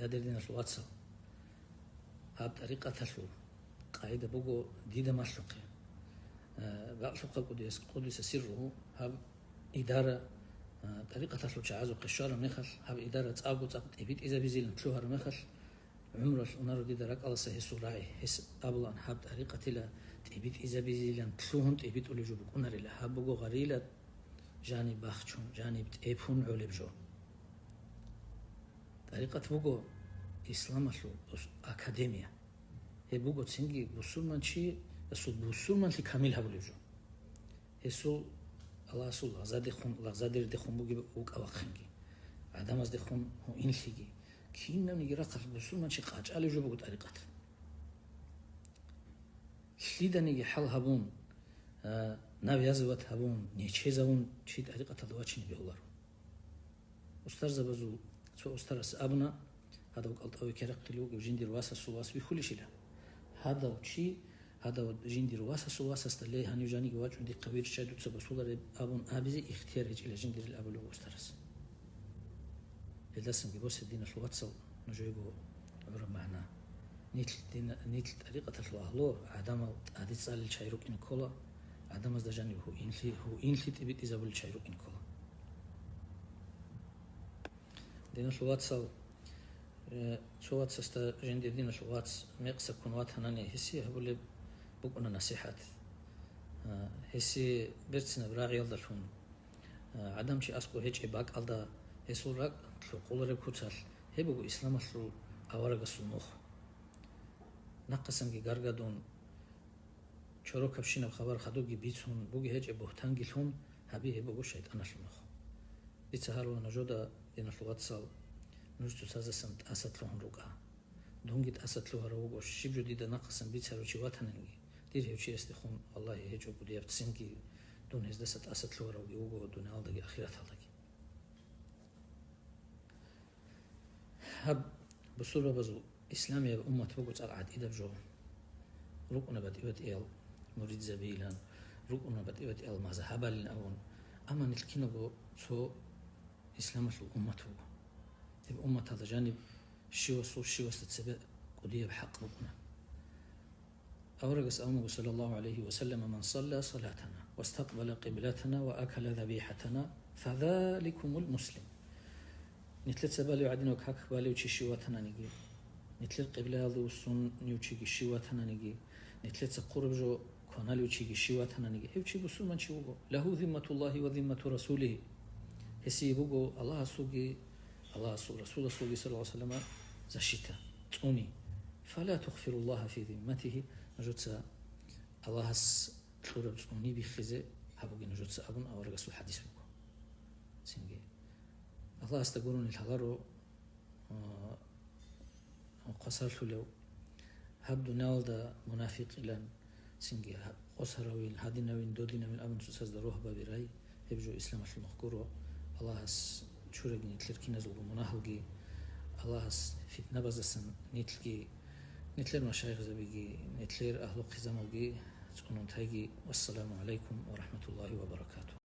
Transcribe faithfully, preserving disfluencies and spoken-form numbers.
Я, дир диналъул вацал, гьаб тӀарикъаталъул къагӀида буго дида малъухъе. Э, бакълъухъа кӀудияс-, кӀудиса сирругьу, гьаб идара, э, тӀарикъаталъул чагӀазухъе щвараб мехалъ, гьаб идара цӀакъго цӀакъ тӀибитӀизабизилан лъугьараб мехалъ, гӀумруялъ унаро дида ракӀалдаса гьесул рагӀи, гьес абулаан гьаб тӀарикъатила тӀибитӀизабизилан лъугьун тӀибитӀулеб жо букӀунарила, гьаб буго гъарила жаниб бахчун, жаниб тӀепун гӀолеб жо. ТӀарикъат буго исламалъул ус-, академия. Гьеб буго цинги бусурманчиясул бусурманлъи камил гьабулеб жо. Гьесул Аллагьасул лагъзадехун, лагъзадердехун бугеб вукӀа-вахъинги, гӀадамаздехун гьуинлъиги, кинабниги рахъалъ бусурманчи къачӀалеб жо буго тӀарикъат. Лъиданиги хӀал гьабун, а, навязывать гьабун, нечезавун чи тӀарикъаталда вачине бегьуларо. Устарзабазул цо устарас абуна, гьадав кӀалтӀаве керахъилев вугев жиндир васасул вас вихьулищила. Гьадав чи, гьадав жиндир васасул васасда, ле, гьанив жаниги вачӀун дихъа вирччай дуца босулареб абун абизе ихтияр гьечӀила жиндирил абулев устарас. Гьелдасанги босе, диналъул вацал, нужего гӀураб магӀна. Нилъ дина-, нилъ тӀарикъаталъул агьлу гӀадамал тӀаде цӀалел чагӀи рукӀине ккола, гӀадамазда жаниб гьуинлъи, гьуинлъи тӀибитӀизабулел чагӀи рукӀине ккола. Диналъул вацал, э, цо вацасда жиндир диналъул вац мекъса ккун ватанани гьесие гьабулеб букӀуна насихӀат. А, гьесие берцинаб рагӀиялдалъун, а, гӀадамчи аскӀов гьечӀеб бакӀалда гьесул ракӀ лъукъулареб куцалъ, гьеб буго исламалъул аварагасул нух. Нахъасанги гаргадун, чорокабщинаб хабар хадубги бицун, буги гьечӀеб бугьтанги лъун, гьаби гьеб буго шайтӀаналъул нух. Дица гьарула нужеда, диналъул вацал, нуж цоцаздасан тӀаса лъугьун рукӀа. Дунги тӀаса лъугьарав вуго, щиб жо дида нахъасан бицарав чи ватананги, дир гьев чиясдехун, валлагьи, гьечӀо кӀудияб ццинги, дун гьездаса тӀаса лъугьаравги вуго дуниялалдаги ахираталдаги. Гьаб бусурбабазул исламияб уммат буго цӀакъ гӀатӀидаб жо. РукӀуна батӀи-батӀиял муридзабийилан, рукӀуна батӀи-батӀиял мазгьабалин абун, амма нилъ кинабго цо исламалъул уммат вуго. Гьеб умматалда жаниб щивасул щивасда цебе кӀудияб хӀакъ букӀуна. Аварагас абун буго, саллаллагьу гӀалайгьи ва саллам: «Ман салла салатана, вастакъбала къиблатана ва акала забихӀатана, фазаликумул муслим». Нилъеца балев гӀадинав как балев чи щив ватананиги, нилъер къиблаялде вуссунев чиги щив ватананиги, нилъеца хъураб жо кваналев чиги щив ватананиги, гьев чи бусурманчи вуго. Лагьу зимматуллагьи ва зиммату расулигьи. Гьесие буго Аллагьасулги, Аллагьасул Расуласулги, саллаллагьу гӀалайгьи ва саллама, защита, цӀуни. Фала тухфируллагьа фи зимматигьи, нужеца Аллагьас кьураб цӀуни биххизе гьабуге нужеца абун аварагасул хӀадис буго. Цинги Аллагьасда гурони лъаларо, а, хвасарлъулев, гьаб дуниялалда мунафикъилан, цинги гьа-, къосаравин, гьадинавин, додинавин абун цоцазда рогьбаби рай, гьеб жо исламалъул нух гуро. Аллагьас чураги нилъер киназулго мунагьалги, Аллагьас фитнабаздасан нилъги, нилъер машайихзабиги, нилъер агьлу-хъизамалги цӀунун тайги. Вассаламу гӀалайкум ва рахӀматуллагьи ва баракатугь.